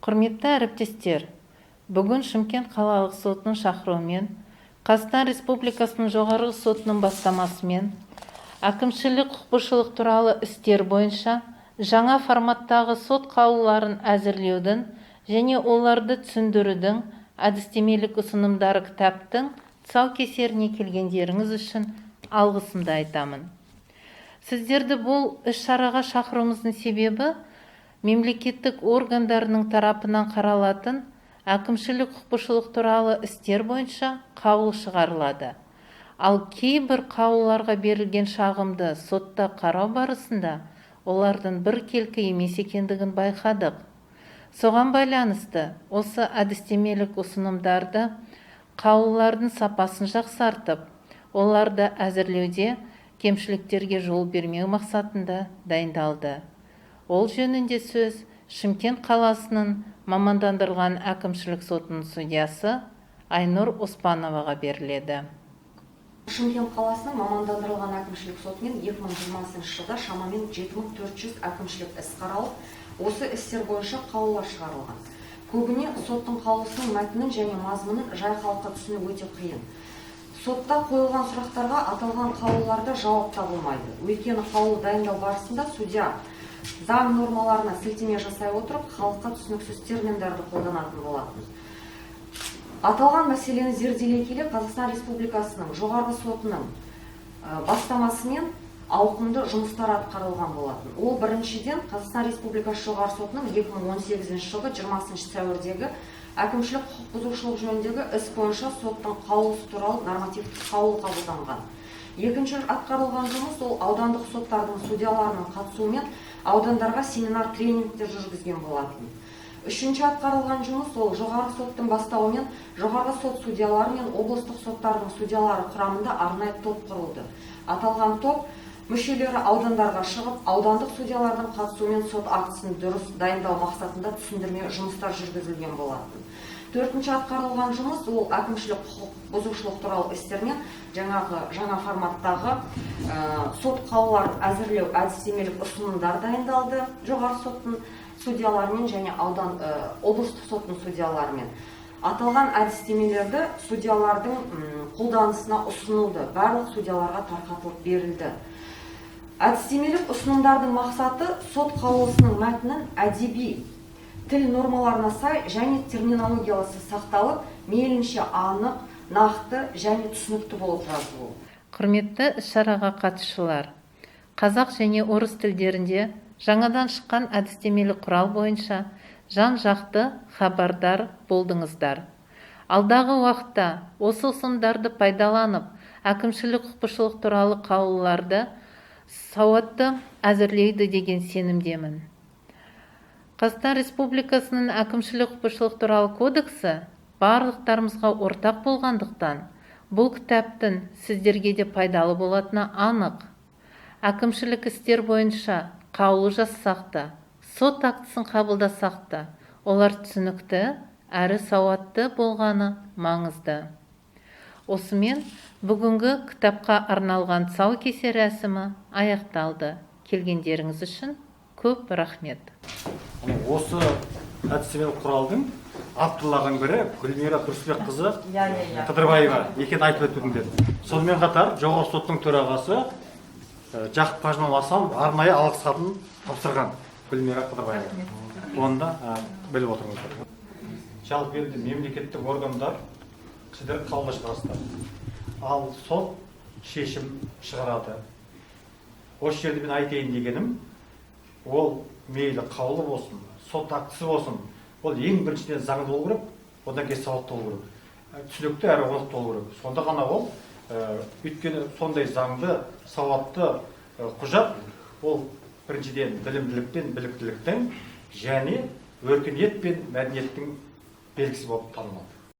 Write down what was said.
Құрметті әріптестер, бүгін Шымкент қалалық сотының шақыруымен, Қазақстан Республикасының Жоғарғы сотының бастамасымен әкімшілік құқықбұзушылық туралы істер бойынша жаңа форматтағы сот қаулыларын әзірлеудің және оларды түсіндірудің әдістемелік ұсынымдары кітаптың тұсаукесеріне келгендеріңіз үшін алғысымды айтамын. Сіздерді бұл іс-шараға шақыруымыздың себебі мемлекеттік органдарының тарапынан қаралатын әкімшілік құқықбұзушылық туралы істер бойынша қаулы шығарылады. Ал кейбір қаулыларға берілген шағымды сотта қарау барысында олардың біркелкі емес екендігін байқадық. Соған байланысты осы әдістемелік ұсынымдарды қаулылардың сапасын жақсартып, оларды әзірлеуде кемшіліктерге жол бермеу мақсатында дайындалды. Ол жөнінде сөз Шымкент қаласының мамандандырылған әкімшілік сотының судьясы Айнұр Оспановаға беріледі. Шымкент қаласының мамандандырылған әкімшілік сотымен 2020 жылда шамамен 7400 әкімшілік іс қаралып, осы істер бойынша қаулылар шығарылған. Көбіне соттың қаулысының мәтінін және мазмұнын жай халыққа түсіну өте қиын. Сотта қойылған сұрақтарға аталған қаулыларда жауап табылмайды. Өйткені қаулы дайындау барысында судья заң нормаларына сілтеме жасай отырып, халыққа түсініксіз терминдерді қолданатын болатын. Аталған мәселені зерделей келе, Қазақстан Республикасының Жоғарғы сотының бастамасымен ауқымды жұмыстар атқарылған болатын. Ол біріншіден, Қазақстан Республикасы Жоғарғы сотының 2018 жылғы 20 сәуірдегі әкімшілік құқық бұзушылық жөніндегі іс бойынша соттың қаулысы туралы нормативтік қаулы қабылданған. Екінші атқарылған жұмыс, ол аудандық соттардың судьяларының қатысуымен аудандарға семинар тренингтер жүргізген болатын. Үшінші атқарылған жұмыс, ол Жоғарғы соттың бастауымен Жоғарғы сот судьялары мен облыстық соттардың судьялары құрамында арнайы топ құрылды. Аталған топ мүшелері аудандарға шығып, аудандық судьялардың қатысуымен сот актісін дұрыс дайындау мақсатында түсіндірме жұмыстар жүргізілген болатын. Төртінші атқарылған жұмыс, ол әкімшілік құқық бұзушылық туралы істермен жаңағы жаңа форматтағы сот қаулыларын әзірлеу әдістемелік ұсынымдар дайындалды Жоғарғы соттың судьяларымен және аудан облыстық соттың судьяларымен. Аталған әдістемелерді судьялардың қолданысына ұсынылды, барлық судьяларға тарқатылып берілді. Әдістемелік ұсынымдардың мақсаты сот қаулысының мәтінін әдеби тіл нормаларына сай және терминологиясы сақталып, мейлінше анық, нақты және түсінікті болып жазылу. Құрметті іс-шараға қатысушылар, қазақ және орыс тілдерінде жаңадан шыққан әдістемелік құрал бойынша жан-жақты хабардар болдыңыздар. Алдағы уақытта осы ұсынымдарды пайдаланып, әкімшілік құқықбұзушылық туралы қаулыларды сауатты әзірлейді деген сенімдемін. Қазақстан Республикасының әкімшілік құқықбұзушылық туралы кодексі барлықтарымызға ортақ болғандықтан, бұл кітаптың сіздерге де пайдалы болатыны анық. Әкімшілік істер бойынша қаулы жазсақ та, сот актісін қабылдасақ та, олар түсінікті әрі сауатты болғаны маңызды. Осымен бүгінгі кітапқа арналған тұсаукесер рәсімі аяқталды. Келгендеріңіз үшін көп рахмет. Осы әдістемелік құралдың авторларының бірі Гүлмира Тұрысбекқызы Қыдырбаева екенін айтып өттіңдер. Сонымен қатар Жоғарғы соттың төрағасы Жақып Қажымұлы Асанов арнайы алғыс хатын тапсырған Гүлмира Қыдырбаева. Оны да біліп отырыңыздар. Жалпы енді мемлекеттік органдар, сіздер қаулы шығарасыздар, ал сот шешім шығарады. Осы жерде мен айтайын дегенім, ол мейлі қаулы болсын, сот актісі болсын, ол ең біріншіден заңды болу керек, одан кейін сауатты болу керек, түсінікті әрі орнықты болу керек. Сонда ғана ол, өйткені сондай заңды, сауатты құжат, ол біріншіден білімділік пен біліктіліктің және өркениет пен мәдениеттің белгісі болып танылады.